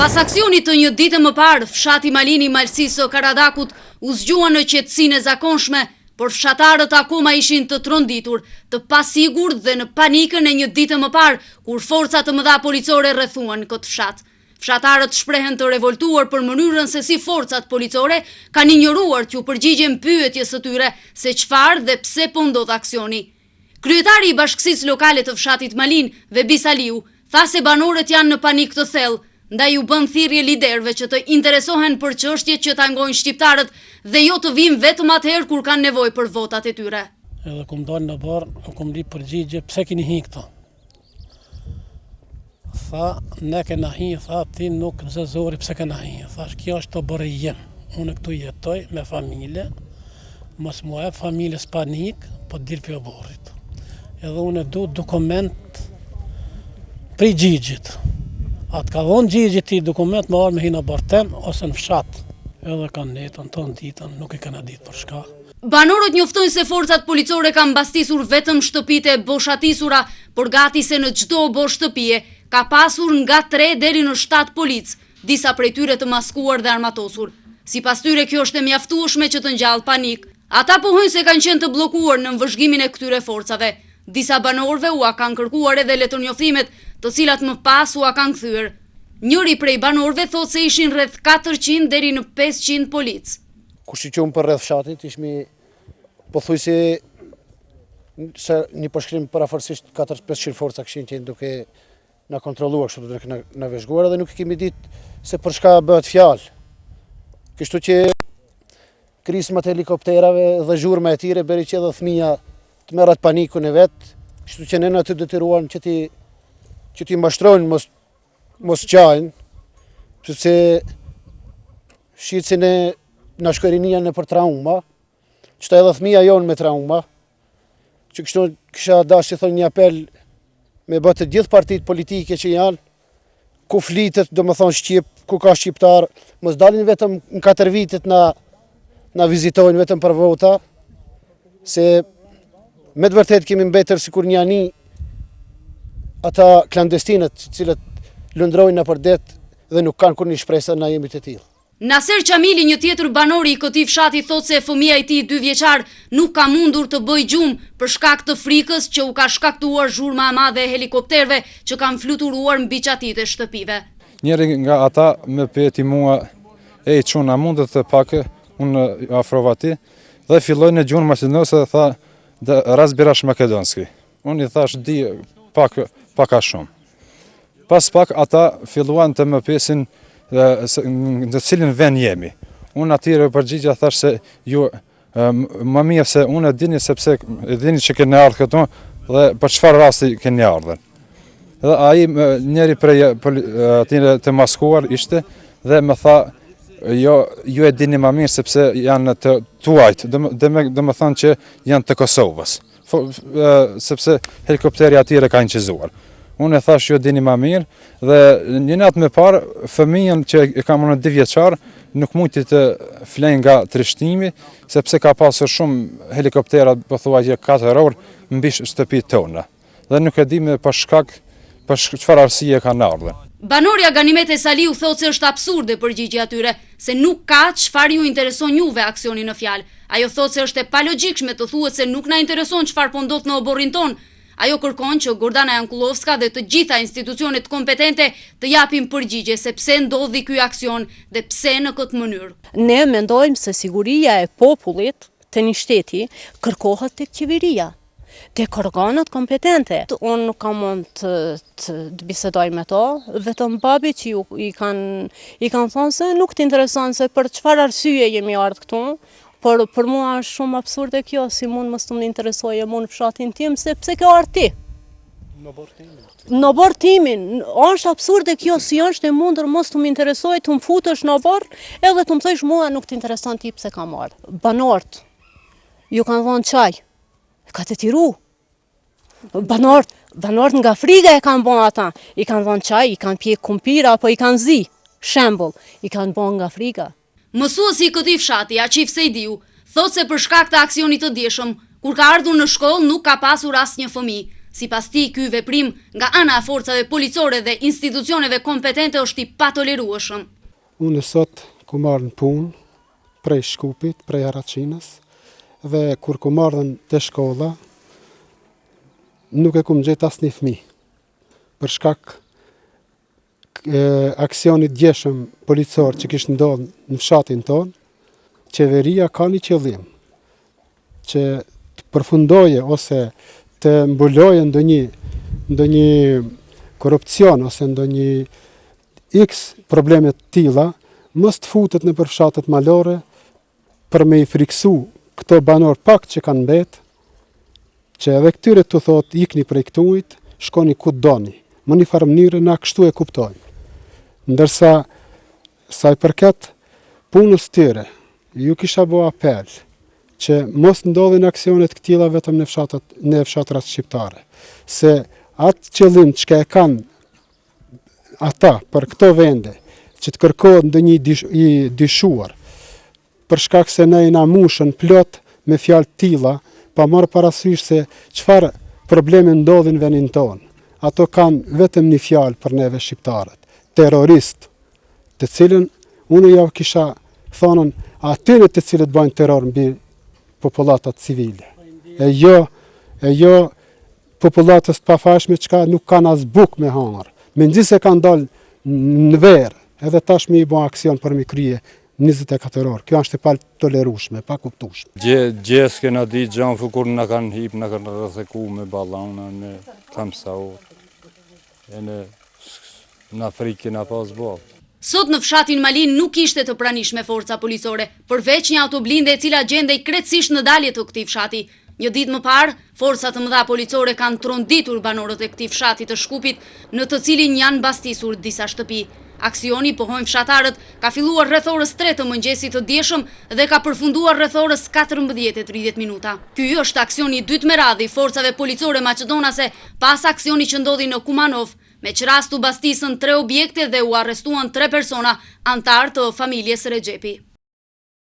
Pas aksionit të një dite më parë, fshati Malinë i Malësisë së Karadakut u zgjua në qetësinë e zakonshme, por fshatarët akoma ishin të tronditur, të pasigurt dhe në panikën e një dite më parë, kur forca të mëdha policore rrethuan këtë fshat. Fshatarët shprehen të revoltuar për mënyrën se si forcat policore kanë injoruar t'ju përgjigjen pyetjes së tyre se çfarë dhe pse po ndodh aksioni. Kryetari i bashkësisë lokale të fshatit Malinë, Vebi Saliu, tha se banorët janë në panik të thellë, ndaj u bën thirrje liderëve që të interesohen për çështjet që tangojnë shqiptarët dhe jo të vijnë vetëm atëherë kur kanë nevojë për votat e tyre. Edhe kum dalë në oborr, u kum lyp përgjigje, pse keni hi këtu? Tha, ne kena hi, tha, ti nuk zë zori pse kena hi. Thash, kjo është oborri jem. Unë këtu jetoj me familje, mos m'u jep familjes panik, po dil prej oborrit. Edhe unë du dokument prej gjyqit. A të ka dhonë gjyqi ti dokument me ardhë me hi në oborr tem ose në fshat. Edhe kanë netën, tonë ditën, nuk e kena ditë për shka. Banorët njoftojnë se forcat policore kanë bastisur vetëm shtëpitë e boshatisura, por gati se në çdo oborr shtëpie ka pasur nga tre deri në shtatë policë, disa prej tyre të maskuar dhe armatosur. Sipas tyre kjo është e mjaftueshme që të ngjallë panik. Ata pohojnë se kanë qenë të bllokuar nën vëzhgimin e këtyre forcave. Disa banorëve ua kanë kërkuar edhe letërnjoftimet, të cilat më pas ua kanë kthyer. Njëri prej banorëve thotë se ishin rreth 400 deri në 500 policë. Kur shiqum për rreth fshatit, ishmi pothuajse se një përshkrim përafërsisht 4-500 forca kishin qenë duke na kontrolluar, kështu duke na, na vëzhguar edhe nuk e kemi ditë se për çka bëhet fjalë. Kështu që krismat e helikopterave dhe zhurma e tyre bëri që edhe fëmija të merret panikun e vet, kështu që nënat u detyruan që t'i që t'i mashtrojnë mos mos qajnë, sepse shihet se ne na shkoi rinia nëpër trauma, qëta edhe fëmija jonë me trauma, që kështu kisha dashtë të thonë një apel me bë të gjithë partitë politike që janë, ku flitet, domethonë shqip, ku ka shqiptar, mos dalin vetëm në 4 vitet na, na vizitojnë vetëm për vota, se me të vërtet kemi mbetur sikur një ani ata klandestinët të cilët lundrojnë nëpër det dhe nuk kanë kurrnjë shpresë na jemi të tillë. Naser Qamili, një tjetër banor i këtij fshati thotë se fëmija i tij dyvjeçar nuk ka mundur të bëjë gjumë për shkak të frikës që u ka shkaktuar zhurma e madhe e helikopterëve që kanë fluturuar mbi çatitë e shtëpive. Njëri nga ata më pyeti mua, Ej çun, a mundet pak, unë u afrova atij, dhe filloi në gjuhën maqedonase dhe tha da razbirash makedonski. Unë i thash di pak pak a shumë. Pas pak ata filluan të më pyesin në cilin vend jemi. Unë atyre u përgjigja thash se ju më mirë se unë e dini sepse e dini që keni ardhur këtu dhe për çfarë rasti keni ardhur. Dhe ai njëri prej atyre të maskuar ishte dhe më tha jo ju e dini më mirë sepse janë të tuajt, domethënë që janë të Kosovës. Sepse helikopteri atyre ka inçizuar. Unë e thash ju e dini më mirë dhe një natë më parë fëmijën që e kam unë dy vjeçar nuk mujti të flejë nga trishtimi sepse ka pasur shumë helikoptera pothuajse 4 orë mbi shtëpitë tona. Dhe nuk e dimë për shkak, për çfarë arsye kanë ardhur. Banorja Ganimete Saliu thotë se është absurde përgjigjja e tyre, se nuk ka çfarë ju intereson juve aksioni në fjalë. Ajo thotë se është e palogjikshme të thuhet se nuk na intereson çfarë po ndodh në oborrin tonë. Ajo kërkon që Gordana Jankullovska dhe të gjitha institucionet kompetente të japin përgjigje se pse ndodhi ky aksion dhe pse në këtë mënyrë. Ne mendojmë se siguria e popullit të një shteti kërkohet tek qeveria. Tek organet kompetente. Unë nuk kam mund të, të, të bisedoj me to, vetëm babi që ju, i kanë i kanë thonë se nuk të intereson se për çfarë arsye jemi ardhë këtu, por për mua është shumë absurde kjo, si mund mos të më interesojë mu në fshatin tim, se pse ke ardhë ti? Në oborr timin, është absurde kjo, si është e mundur mos të më interesojë, të më futesh në oborr, edhe të më thojsh mua nuk të intereson ti pse kam ardhë. Banorët, ju kanë dhonë çaj, E ka detyru. Banorët, banorët nga friga e kanë bon ata. I kanë dhonë çaj, i kanë pjek kumpira, apo i kanë zi. Shembull, i kanë bon nga friga. Mësuesi i këtij fshati, Aqif Sejdiu, thotë se për shkak të aksionit të djeshëm, kur ka ardhur në shkollë nuk ka pasur asnjë fëmijë. Sipas tij, ky veprim nga ana e forcave policore dhe institucioneve kompetente është i patolerueshëm. Unë sot kum ardhë në punë prej Shkupit, prej Haraçinës dhe kur kum ardhën te shkolla nuk e kum gjetë asnjë fëmijë. Për shkak aksionit djeshëm policor që kishte ndodhë në fshatin tonë, qeveria ka një qëllim që të përfundoje ose të mbuloje ndonjë ndonjë korrupsion ose ndonjë x probleme të tilla, mos të futet nëpër fshatet malore për me i friksu këto banorë pak që kanë mbet, që edhe këtyre t'u thotë ikni prej këtuit, shkoni ku doni. Më një farë mënyre na kështu e kuptojmë. Ndërsa sa i përket punës tyre, ju kisha bo apel që mos ndodhin aksione të këtilla vetëm në fshatat në fshatrat shqiptare, se atë qëllim çka e kanë ata për këto vende që të kërkohet ndonjë i dyshuar për shkak se ne na mushën plot me fjalë të tilla, pa marrë parasysh se çfarë probleme ndodhin në vendin tonë. Ato kanë vetëm një fjalë për neve shqiptarët, terrorist, të cilën unë ja kisha thonën atyre të cilët bëjnë terror mbi popullatat civile. E jo, e jo popullatës të pafajshme çka nuk kanë as bukë me hangër. Megjithëse kanë dalë në verë, edhe tash me i bo aksion për mi krye 24 orë. Kjo është e patolerueshme, e pakuptueshme. Dje, dje s'kena ditë gja kur na kanë hip, na kanë rreziku me balona, me kamsaur. E ne na frikë kena pas boll. Sot në fshatin Malinë nuk ishte të pranishme forca policore, përveç një autoblinde e cila gjendej krejtësisht në dalje të këtij fshati. Një ditë më parë, forca të mëdha policore kanë tronditur banorët e këtij fshati të Shkupit, në të cilin janë bastisur disa shtëpi. Aksioni, pohojnë fshatarët, ka filluar rreth orës 3 të mëngjesit të djeshëm dhe ka përfunduar rreth orës 14:30 minuta. Ky është aksioni i dytë me radhë i forcave policore maqedonase pas aksionit që ndodhi në Kumanovë, me ç'rast u bastisën tre objekte dhe u arrestuan tre persona, anëtarë të familjes Rexhepi.